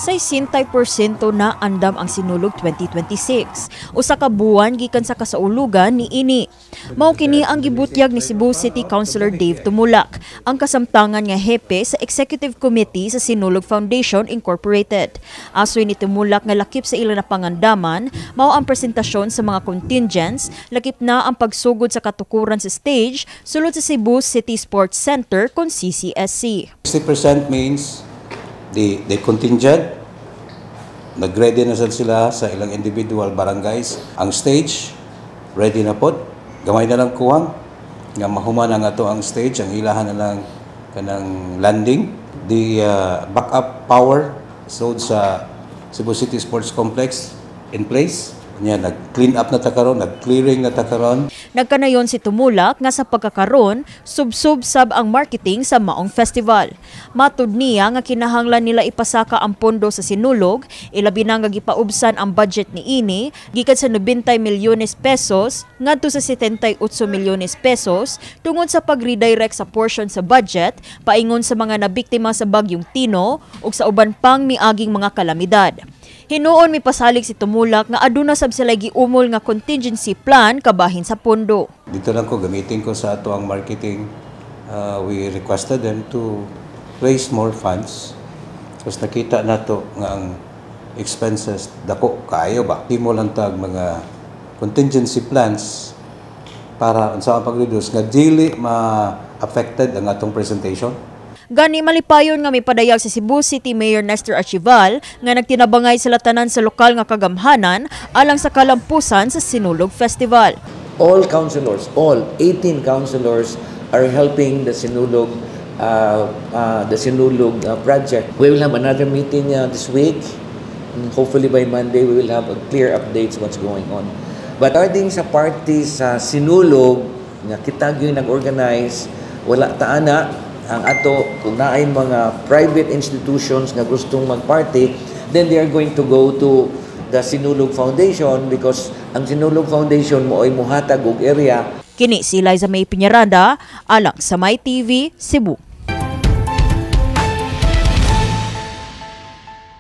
60% na andam ang Sinulog 2026. Usa ka buwan gikan sa kasaulugan ni ini. Mao kini ang gibutyag ni Cebu City Councilor Dave Tumulak, ang kasamtangan nga hepe sa Executive Committee sa Sinulog Foundation Incorporated. Asoy ni Tumulak nga lakip sa ilang napangandaman mao ang presentasyon sa mga contingents, lakip na ang pagsugod sa katukuran sa stage sulod sa Cebu City Sports Center kon CCSC. 60% means the contingent, nag-ready na sila sa ilang individual barangays. Ang stage, ready na pod. Gamay na lang kuwang nga mahuman ang ato ang stage, ang ilahan na lang kanang landing. The backup power so sa Cebu City Sports Complex in place. Nya nag-clean up na ta karon, nag-clearing na ta karon. Nagkanayon si Tumulak nga sa pagkakaron, subsub sab ang marketing sa maong festival. Matud niya nga kinahanglan nila ipasaka ang pondo sa Sinulog, ilabi na nga gipaubsan ang budget ni ini gikan sa 90 milyones pesos ngadto sa 78 milyones pesos tungod sa pag-redirect sa portion sa budget paingon sa mga nabiktima sa bagyong Tino ug sa uban pang miaging mga kalamidad. Hinuon mipasalig si Tumulak nga aduna sab sila giumol nga contingency plan kabahin sa pondo. Dito lang ko gamitin ko sa ato ang marketing. We requested them to raise more funds. Tapos nakita nato nga ang expenses dako kaayo ba. Himo lang tag mga contingency plans para unsa ang pag-reduce nga dili ma-affected ang atong presentation. Gani malipayon nga mipadayag si Cebu City Mayor Nestor Archival nga nagtinabangay sila tanan sa lokal nga kagamhanan alang sa kalampusan sa Sinulog Festival. All councilors, all 18 councilors are helping the Sinulog project. We will have another meeting this week. And hopefully by Monday we will have a clear updates what's going on. But regarding sa party sa Sinulog nga kita gyud nag-organize, wala ta ana. Ang ato, kung naay mga private institutions nga gustong mag-party, then they are going to go to the Sinulog Foundation because ang Sinulog Foundation mo ay muhatag og area. Kini si Liza May Piñaranda alang sa My TV Cebu.